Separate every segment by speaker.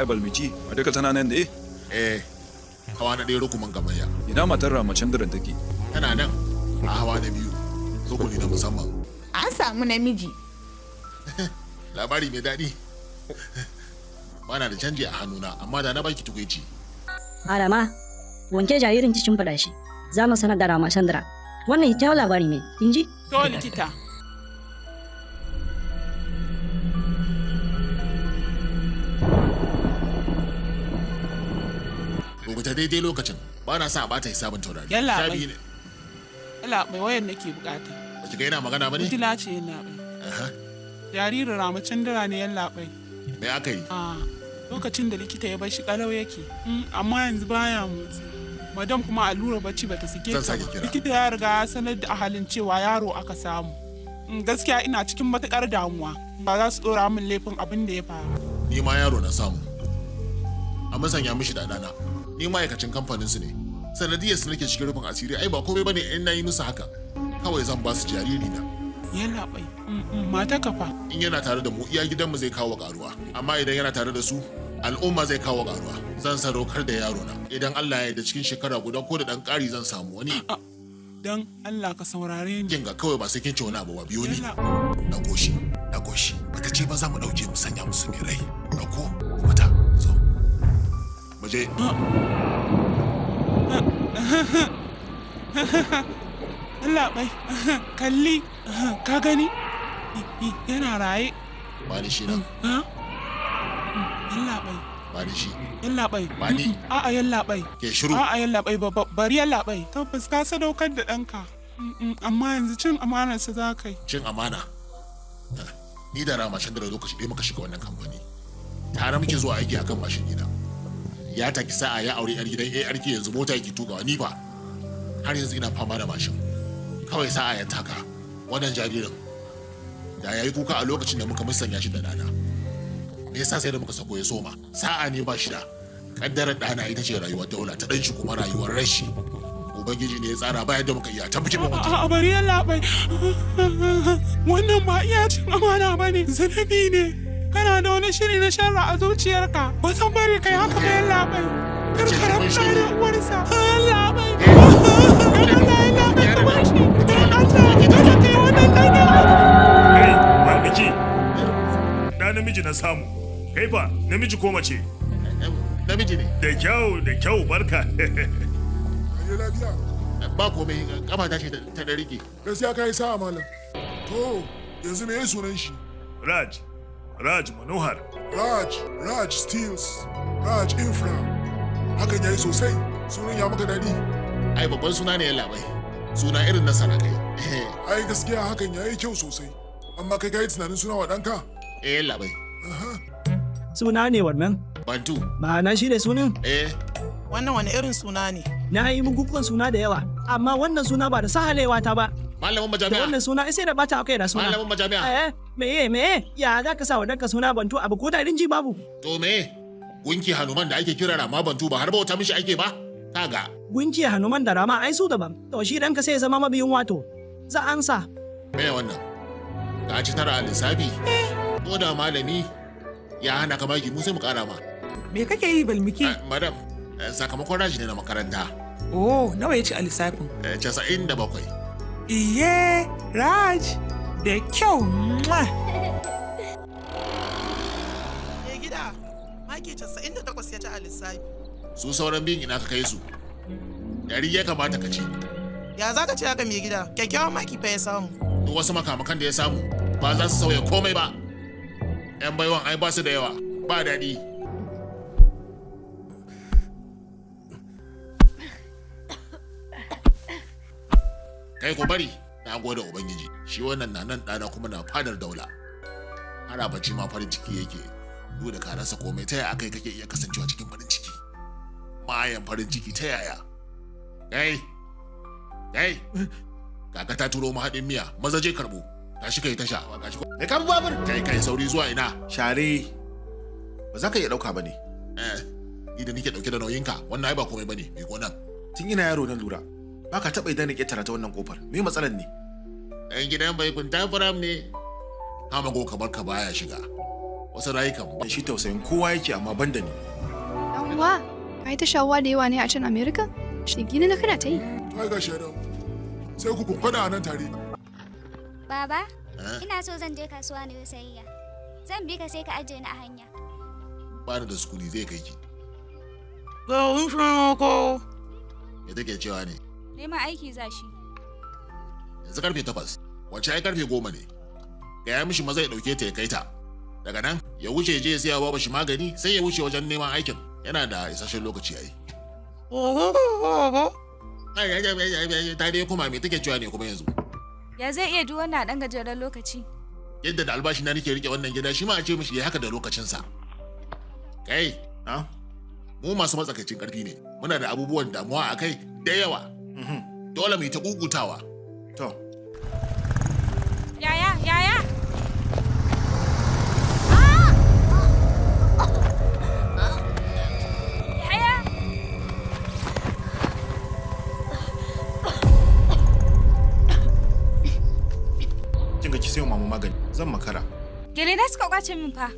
Speaker 1: Kai Balmiki, matarka tana nan ne?
Speaker 2: Eh, hawa na ɗaya rukunin gamayya.
Speaker 1: Ina matar Ramachandran take?
Speaker 2: Tana nan a hawa na biyu, rukuni na musamman.
Speaker 3: An samu namiji.
Speaker 2: Labari mai daɗi. Bana da canji a hannuna, amma da na baki tukuici.
Speaker 4: Malama, wanke jaririn cikin shimfiɗa shi. Za mu sanar da Ramachandra. Wannan kyakkyawan labari ne, kin ji?
Speaker 5: To likita.
Speaker 2: Rubuta daidai lokacin, ba na sa a bata hisabin taurari.
Speaker 5: Yalla
Speaker 2: Sha
Speaker 5: bai.
Speaker 2: biyu ne.
Speaker 5: Yalla bai, wayar nake bukata.
Speaker 2: Ba ki ga yana magana ba ne?
Speaker 5: Mutula ce yalla bai.
Speaker 2: Aha.
Speaker 5: Jaririn Ramachandra ne yalla bai.
Speaker 2: Me aka yi?
Speaker 5: A lokacin da likita ya bar shi kalau yake. Amma yanzu baya motsi. Madam kuma allura bacci bata sike
Speaker 2: Zan
Speaker 5: ta
Speaker 2: sake
Speaker 5: ba.
Speaker 2: kira.
Speaker 5: Likita ya riga ya sanar da ahalin cewa yaro aka samu. Gaskiya ina cikin matukar damuwa. Ba za su dora min laifin abin da ya faru.
Speaker 2: Ni ma yaro na samu. A musanya mishi da ɗana. Ni ma'aikacin kamfanin su ne. Sanadiyar su nake cikin rufin asiri, ai ba komai bane in na yi musu haka. Kawai zan ba su jariri na.
Speaker 5: Yalla bai. Mata ka fa.
Speaker 2: In yana tare da mu iya gidanmu zai kawo karuwa, amma idan yana tare da su al'umma zai kawo karuwa. Zan sadaukar da yaro na. Idan Allah ya yarda cikin shekara guda ko da dan ƙari zan samu wani.
Speaker 5: Dan Allah ka saurare ni.
Speaker 2: Kin ga kawai ba sai kin ce wani abu ba, biyo ni.
Speaker 5: Yalla.
Speaker 2: Na goshi, na goshi. Bata ce ba za mu dauke mu sanya musu mai rai. Dauko, mu fita. Zo. Mu je.
Speaker 5: Yalla bai. Kalli. Ka gani? Yana raye.
Speaker 2: Ba ni shi nan.
Speaker 5: Ha? Yalla bai.
Speaker 2: Ba ni shi.
Speaker 5: Yalla bai.
Speaker 2: Ba ni.
Speaker 5: A'a yalla bai.
Speaker 2: Ke shiru.
Speaker 5: A'a yalla bai, bari yalla bai. Tabbas ka sadaukar da ɗanka. Amma yanzu cin amanarsa za ka yi.
Speaker 2: Cin amana. Ni da Ramachandra lokaci ɗaya muka shiga wannan kamfani. Tare muke zuwa aiki akan mashin ɗina. Ya taki sa'a ya aure yar gidan ARK, yanzu mota yake tukawa, ni fa har yanzu ina fama da mashin. Kawai sa'a ya taka wannan jaririn. Da yayi kuka a lokacin da muka musanya shi da ɗana. Me yasa sai da muka sako ya soma? Sa'a ne ba shi da. Kaddarar ɗana ita ce rayuwar daula, ta ɗan shi kuma rayuwar rashi. Ubangiji ne ya tsara bayan da muka iya ta bikin mu.
Speaker 5: A'a bari yalla bai. Wannan ba iya cin amana ba ne, zanabi ne. Kana da wani shiri na sharra a zuciyarka. Ba zan bari kai haka ba yalla bai. Kar ka rabu da uwarsa. Yalla bai. Dan Allah yalla bai ka bar shi. Dan Allah kada kai wannan ɗanyen abu.
Speaker 6: Kai, Balmiki. Da namiji na samu. Kai fa, namiji ko mace?
Speaker 2: Namiji ne.
Speaker 6: Da kyau, da kyau, barka.
Speaker 7: Ayi lafiya.
Speaker 2: Ba komai, kafa ta ce ta da rike.
Speaker 7: Gaskiya ka yi sa'a malam. To, yanzu me sunan shi?
Speaker 6: Raj, Raj Manohar.
Speaker 7: Raj, Raj Steels, Raj Infra. Hakan yayi sosai. Sunan ya maka daɗi.
Speaker 2: Ai babban suna ne ya labai. Suna irin na sarakai.
Speaker 7: Ai gaskiya hakan yayi kyau sosai. Amma kai ka yi tunanin suna wa ɗanka?
Speaker 2: Eh labai.
Speaker 8: Suna ne wannan?
Speaker 2: Bantu.
Speaker 8: Ma'ana shi ne sunan?
Speaker 2: Eh.
Speaker 9: Wannan wani irin suna ne?
Speaker 8: Na yi bukukuwan suna da yawa, amma wannan suna ba da sahalewa ta ba.
Speaker 2: Malamin majami'a.
Speaker 8: Da wannan suna sai da bata akai da suna.
Speaker 2: Malamin majami'a.
Speaker 8: Eh, meye meye? Ya za ka sa wa ɗanka suna Bantu abu ko da ji babu.
Speaker 2: To me? Gunki Hanuman da ake kira Rama Bantu ba har bauta mishi ake ba? Kaga.
Speaker 8: Gunki Hanuman da Rama ai su daban. To shi ɗanka sai ya zama mabiyin wato. Za an sa.
Speaker 2: Me wannan? Ka ci tara a lissafi? Ko da malami ya hana ka maki mu sai mu kara ma.
Speaker 9: Me kake yi Balmiki?
Speaker 2: Madam, sakamakon Raj ne na makaranta.
Speaker 9: Oh, nawa ya ci a lissafin?
Speaker 2: 97.
Speaker 9: Iye, Raj, da kyau. Mwah.
Speaker 10: Mai gida, maki 98 ya ci a lissafi.
Speaker 2: Su sauran biyun ina ka kai su? 100 ya kamata ka ci.
Speaker 10: Ya za ka ce haka mai gida? Kyakkyawan maki fa ya samu.
Speaker 2: Duk wasu makamakan da ya samu ba za su sauya komai ba. 'Yan baiwan ai ba su da yawa, ba daɗi. Kai ku bari, na gode Ubangiji, shi wannan na nan ɗana kuma na fadar daula. Har bacci ma farin ciki yake, duk da ka rasa komai ta yaya akai kake iya kasancewa cikin farin ciki? Mayan farin ciki ta yaya? Kai, kai, kaka ta turo mu haɗin miya, maza je karɓo. Tashi kai tasha. Me ka bi babur? Kai kai sauri zuwa ina?
Speaker 11: Share. Ba za ka iya ɗauka ba ne.
Speaker 2: Eh, ni da nake ɗauke da nauyinka, wannan ai ba komai bane, mai gonan.
Speaker 11: Tun ina yaro na lura, ba ka taɓa idan na ƙetara ta wannan ƙofar. Me matsalar ne?
Speaker 2: Ɗan gidan bai kunta furam ne. Hamago kamar ka baya shiga. Wasu rayukan ba.
Speaker 11: Shi tausayin kowa yake amma ban da ni.
Speaker 3: Dan uwa, ka yi ta shawwa da yawa ne a can America? Shi gini na kana ta yi.
Speaker 7: To ai gashi ya dawo. Sai ku kunkwada a nan tare.
Speaker 12: Baba, ina so zan je kasuwa na yi sayayya. Zan bi ka sai ka ajiye ni a hanya.
Speaker 2: Ba ni da sukuni zai kai ki.
Speaker 10: Ko.
Speaker 2: Me take cewa ne?
Speaker 13: Neman aiki za shi.
Speaker 2: Yanzu karfe 8, wancan ai karfe 10 ne. Gaya mishi maza ya ɗauke ta ya kai ta. Daga nan ya wuce je ya siya wa shi magani, sai ya wuce wajen neman aikin. Yana da isasshen lokaci ai. Ai, ai, ai, ai, ai, ta dai kuma me take cewa ne kuma yanzu?
Speaker 13: Ya zai iya duk wannan a ɗan gajeren lokaci?
Speaker 2: Yadda da albashi na nake rike wannan gida, shi ma a ce mishi ya haka da lokacinsa. Kai,
Speaker 11: ha?
Speaker 2: Mu masu matsakaicin karfi ne, muna da abubuwan damuwa a kai da yawa. Dole mu yi ta gugutawa.
Speaker 11: To.
Speaker 13: Yaya, yaya! Yaya!
Speaker 11: Kin ga, ki sayo mama magani, zan makara.
Speaker 13: Gele na suka kwace min fa.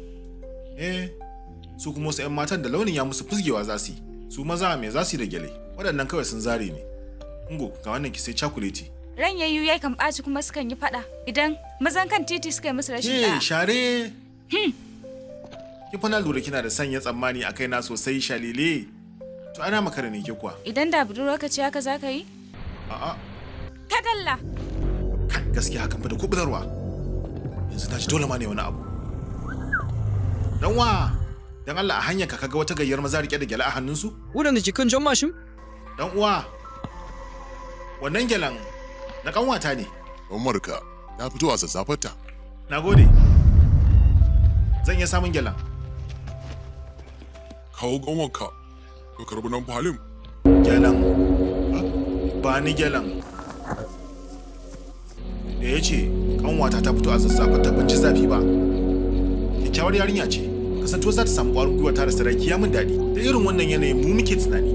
Speaker 11: Eh, su kuma wasu 'yan matan da launin ya musu fusgewa za su yi. Su maza me za su yi da gyale? Waɗannan kawai sun zare ne. Ungo, ga wannan ki sai cakuleti.
Speaker 13: Ran yayyu ya kan ɓaci kuma sukan yi faɗa idan mazan kan titi suka yi musu rashin
Speaker 11: Ke
Speaker 13: ɗa'a.
Speaker 11: share. Ki fa na lura kina da sanya tsammani a kaina sosai, shalile. To ana makara ne ke kuwa.
Speaker 13: Idan da budurwarka ce haka za ka yi?
Speaker 11: A'a,
Speaker 13: Ka dalla!
Speaker 11: kai, gaskiya hakan fa da kubutarwa. Yanzu na ji dole ma ne wani abu. Dan wa, dan Allah a hanyar ka kaga wata gayyar maza rike da gyale a hannunsu?
Speaker 14: Waɗanda ke kan jan mashin?
Speaker 11: Dan uwa, wannan gyalan na kanwata ne.
Speaker 7: Umarka ta fito a zazzafarta.
Speaker 11: Na gode. Zan iya samun gyalan.
Speaker 7: Kawo ƙanwarka ka karbi nan Halim.
Speaker 11: Gyalan. Ba ni gyalan. Da ya ce kanwata ta fito a zazzafarta, ban ji zafi ba. Kyakkyawar yarinya ce. Kasantuwa za ta samu ƙwarin gwiwa ta da saraki ya min daɗi. Da irin wannan yanayin mu muke tunani.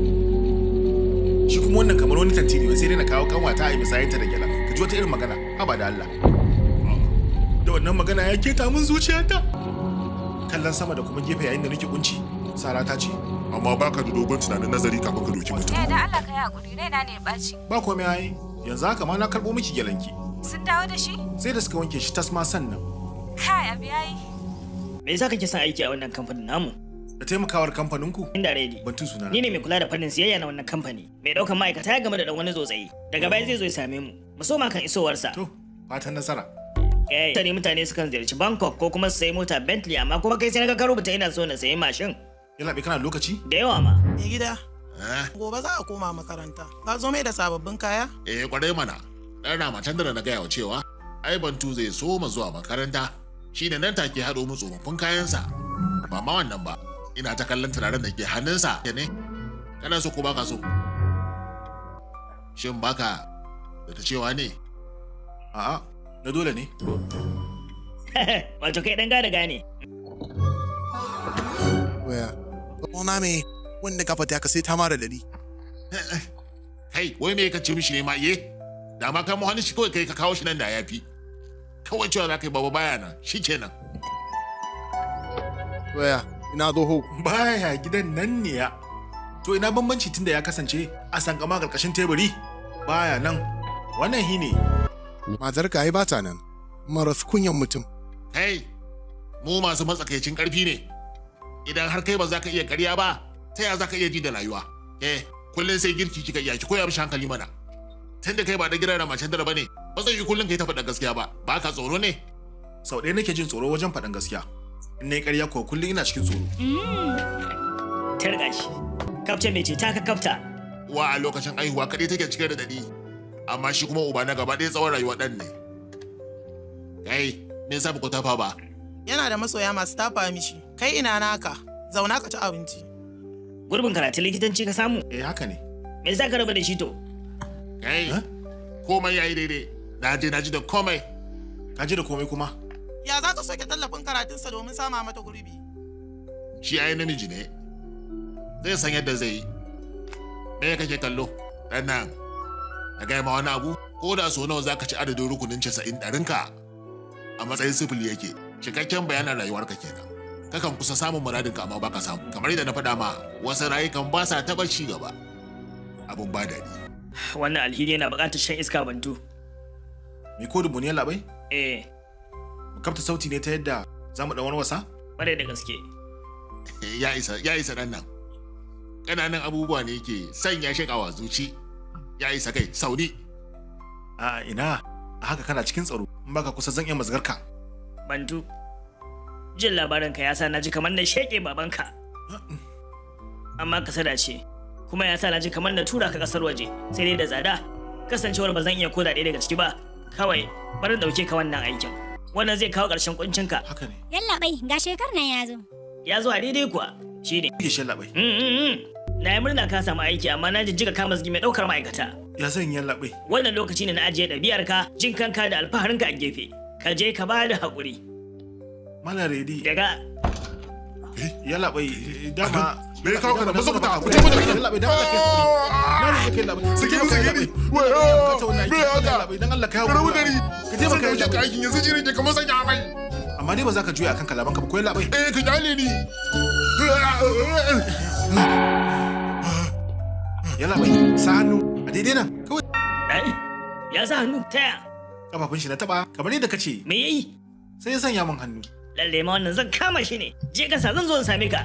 Speaker 11: Shi kuma wannan kamar wani tantiri, wai sai dai na kawo kanwata a yi misayinta da gyalan. Ka ji wata irin magana. Haba da Allah. Da wannan magana ya keta min zuciyata. Kallon sama da kuma gefe yayin da nake kunci. Sara ta ce.
Speaker 7: Amma baka da dogon tunanin nazari kafin ka doki mutum.
Speaker 13: Yaya, dan Allah ka yi hakuri, raina ne ya ɓaci.
Speaker 11: Ba komai ai. Yanzu haka ma na karɓo miki gyalanki.
Speaker 13: Sun dawo da shi?
Speaker 11: Sai da suka wanke shi tas ma sannan.
Speaker 13: Kai, abu yayi.
Speaker 15: Me yasa kake son aiki a wannan kamfanin namu?
Speaker 11: Da taimakawar kamfaninku?
Speaker 15: Inda ready.
Speaker 11: Ban tun sunana.
Speaker 15: Ni ne mai kula da fannin siyayya na wannan kamfani. Mai ɗaukan ma'aikata ya game da ɗan wani tsotsayi. Daga baya zai zo ya same mu. Mu soma kan isowarsa.
Speaker 11: To, fatan nasara.
Speaker 15: Kai, mutane sukan ziyarci Bangkok ko kuma su sayi mota Bentley, amma kuma kai sai na ga ka rubuta ina so na sayi mashin.
Speaker 11: Yallaɓai, kana lokaci?
Speaker 15: Da yawa ma.
Speaker 10: Mai gida, gobe za a koma makaranta. Ka zo mai da sababbin kaya?
Speaker 2: Eh, kwarai mana. Dan Ramachan da na gaya wa cewa ai Bantu zai soma zuwa makaranta. Shi ne nan take haɗo mu tsofaffin kayansa. Ba ma wannan ba. Ina ta kallon turaren da ke hannunsa ne. Kana so ko baka so? Shin baka da ta cewa ne?
Speaker 11: A'a, na dole ne.
Speaker 15: Wato kai dan gada gane.
Speaker 16: Waya. Ona me wanda kafa ta ka sai ta mara dari.
Speaker 2: Kai, wai me ka ce mishi ne ma iye? Da ma kamo hannun shi kawai kai ka kawo shi nan da ya fi. Kawai cewa za ka yi baba baya nan, shi kenan.
Speaker 16: Waya, ina zoho.
Speaker 11: Baya gidan nan ne ya. To ina bambanci tunda ya kasance a sankama karkashin teburi? Baya nan. Wannan hi ne.
Speaker 16: Matarka ai bata nan. Maras kunyan mutum.
Speaker 2: Kai, mu masu matsakaicin ƙarfi ne. Idan har kai ba za ka iya ƙarya ba, ta ya za ka iya ji da rayuwa? Eh, kullum sai girki kika iya, ki koya mishi hankali mana. Tunda kai ba da gidan ramacen dare bane, ba zai yi kullum kai ta faɗa gaskiya ba. Ba ka tsoro ne?
Speaker 11: Sau ɗaya nake jin tsoro wajen faɗin gaskiya. In nayi ƙarya kuwa kullum ina cikin tsoro.
Speaker 15: Targa shi. Kafce mai ce ta ka kafta.
Speaker 2: Uwa a lokacin aihuwa kaɗai take cike da daɗi, amma shi kuma uba na gaba ɗaya tsawon rayuwa ɗan ne. Kai, me yasa ba ku tafa ba?
Speaker 10: Yana da masoya masu tafa mishi. Kai ina naka? Zauna ka ci abinci.
Speaker 15: Gurbin karatun likitanci ka samu?
Speaker 11: Eh, haka ne.
Speaker 15: Me yasa ka raba da shi to?
Speaker 2: Kai, komai yayi daidai. Na je na ji da komai.
Speaker 11: Ka ji da komai kuma?
Speaker 10: Ya za ka soke tallafin karatunsa domin sama mata gurbi?
Speaker 2: Shi ai namiji ne. Zai san yadda zai yi. Me kake kallo? Dan nan. Na gaya ma wani abu, ko da sau nawa zaka ci adadin rukunin 90 ɗarinka a matsayin 0 yake. Cikakken bayanin rayuwarka kenan. Kakan kusa samun muradinka amma baka samu. Kamar yadda na faɗa ma, wasu rayukan ba sa taɓa ci gaba. Abun ba daɗi.
Speaker 15: Wannan alheri yana buƙatar shan iska, Bantu.
Speaker 11: Me ko dubu ne, labai?
Speaker 15: Eh.
Speaker 11: Mu kafta sauti ne ta yadda za mu ɗan wani wasa?
Speaker 15: Ƙwarai da gaske.
Speaker 2: Ya isa, ya isa ɗan nan. Ƙananan abubuwa ne ke sanya shi ƙawa zuci. Ya isa kai, sauni.
Speaker 11: A ina, a haka kana cikin tsaro. In baka kusa zan iya mazgar ka.
Speaker 15: Bantu, jin labarinka ya sa na ji kamar na sheƙe babanka. Amma kasada ce, kuma ya sa na ji kamar na tura ka ƙasar waje, sai dai da tsada. Kasancewar ba zan iya koda ɗaya daga ciki ba, kawai bari in ɗauke ka wannan aikin. Wannan zai kawo ƙarshen kuncinka.
Speaker 11: Haka ne.
Speaker 12: Yallaɓai, ga shekar nan ya zo.
Speaker 15: Ya zo a daidai kuwa, shi ne.
Speaker 11: Ke shan labai.
Speaker 15: Na yi murna ka samu aiki, amma na jijjiga kama zigi mai ɗaukar ma'aikata.
Speaker 11: Ya zan yi, labai?
Speaker 15: Wannan lokaci ne na ajiye ɗabi'arka, jin kanka da alfaharinka a gefe. Ka je ka ba da haƙuri.
Speaker 11: Mana redi.
Speaker 15: Daga.
Speaker 11: Ya labai, dama.
Speaker 7: Me ya kawo ka nan? Maza fita, ku je mu.
Speaker 11: Ya labai, dan Allah kai haƙuri. Na roƙe kai, labai.
Speaker 7: Sake ni, sake ni. Wai, me haka?
Speaker 11: Dan Allah kai
Speaker 7: Ka rabu
Speaker 11: haƙuri.
Speaker 7: da ni.
Speaker 11: Ka taimaka.
Speaker 7: Zan dauke ka aikin yanzu, jirin ke kamar sanya mai.
Speaker 11: Amma dai ba za ka juya akan kalamanka ba ko, labai?
Speaker 7: Eh, ka kyale ni.
Speaker 11: Ya labai, sa hannu a daidai nan kawai.
Speaker 15: Ya sa hannu taya?
Speaker 11: Kafafun shi na taba kamar yadda kace.
Speaker 15: Me yayi?
Speaker 11: Sai ya sanya min hannu.
Speaker 15: Lalle ma wannan zan kama shi ne. Je ka sa, zan zo in same ka.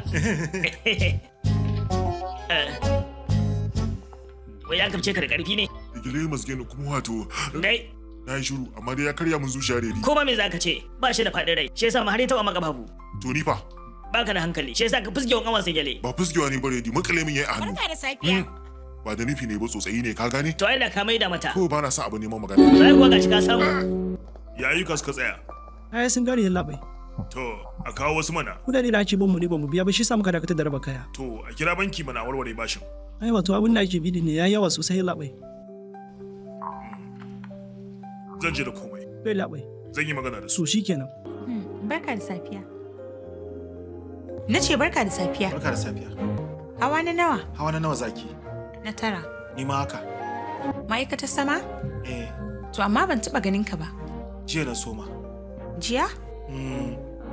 Speaker 15: Wai ya kafce ka da karfi ne?
Speaker 7: Igile masgenu kuma wato.
Speaker 15: Dai.
Speaker 7: Na yi shiru, amma dai ya karya min zuciya, redi.
Speaker 15: Ko ma me zaka ce? Ba shi da faɗin rai. Shi yasa ma har ya taɓa maka babu.
Speaker 7: To ni fa?
Speaker 15: Baka da hankali. Shi yasa ka fusge wa kanwansa gyale.
Speaker 7: Ba fusgewa ne ba, redi, makale min yayi a hannu.
Speaker 13: Barka da safiya.
Speaker 7: Ba da nufi ne ba, tsotsayi ne, ka gane?
Speaker 15: To ai da ka maida mata.
Speaker 7: Ko ba na sa abu neman magana.
Speaker 15: To ai kuwa gashi ka samu.
Speaker 6: Ya ayyuka suka tsaya?
Speaker 8: Kaya sun gane, yallaɓai.
Speaker 6: To a kawo wasu mana.
Speaker 8: Kudade da ake bin mu ne ba mu biya ba, shi sa muka dakatar da raba kaya.
Speaker 6: To a kira banki mana a warware bashin.
Speaker 8: Ai wato abin da ake bi ne ya yawa sosai, yallaɓai.
Speaker 6: Zan je da komai.
Speaker 8: Bai labai.
Speaker 6: Zan yi magana da su.
Speaker 8: So shikenan.
Speaker 13: Barka da safiya. Na ce barka da safiya.
Speaker 11: Barka da safiya.
Speaker 13: Hawa na nawa?
Speaker 11: Hawa na nawa zaki?
Speaker 13: Na 9.
Speaker 11: Ni ma haka.
Speaker 13: Ma'aikatar sama?
Speaker 11: Eh.
Speaker 13: To amma ban taɓa ganin ka ba.
Speaker 11: Jiya na soma.
Speaker 13: Jiya?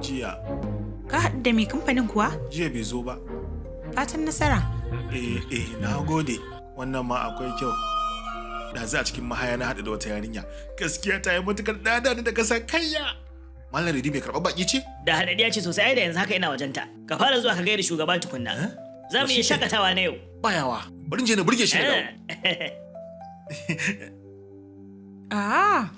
Speaker 11: Jiya.
Speaker 13: Ka haɗu da mai kamfanin kuwa?
Speaker 11: Jiya bai zo ba.
Speaker 13: Fatan nasara.
Speaker 11: Eh eh, na gode. Wannan ma akwai kyau. Da za a cikin mahaya na haɗu da wata yarinya. Gaskiya ta yi matukar dada ni da kasa kayya. Malam Redi bai karɓa baki ce?
Speaker 15: Da haɗaɗiya ce sosai, ai da yanzu haka ina wajenta. Ka fara zuwa ka gaida shugaba tukunna. Za mu iya shakatawa na yau.
Speaker 11: Bayawa. Bari in je na burge shi na dawo.
Speaker 13: Ah.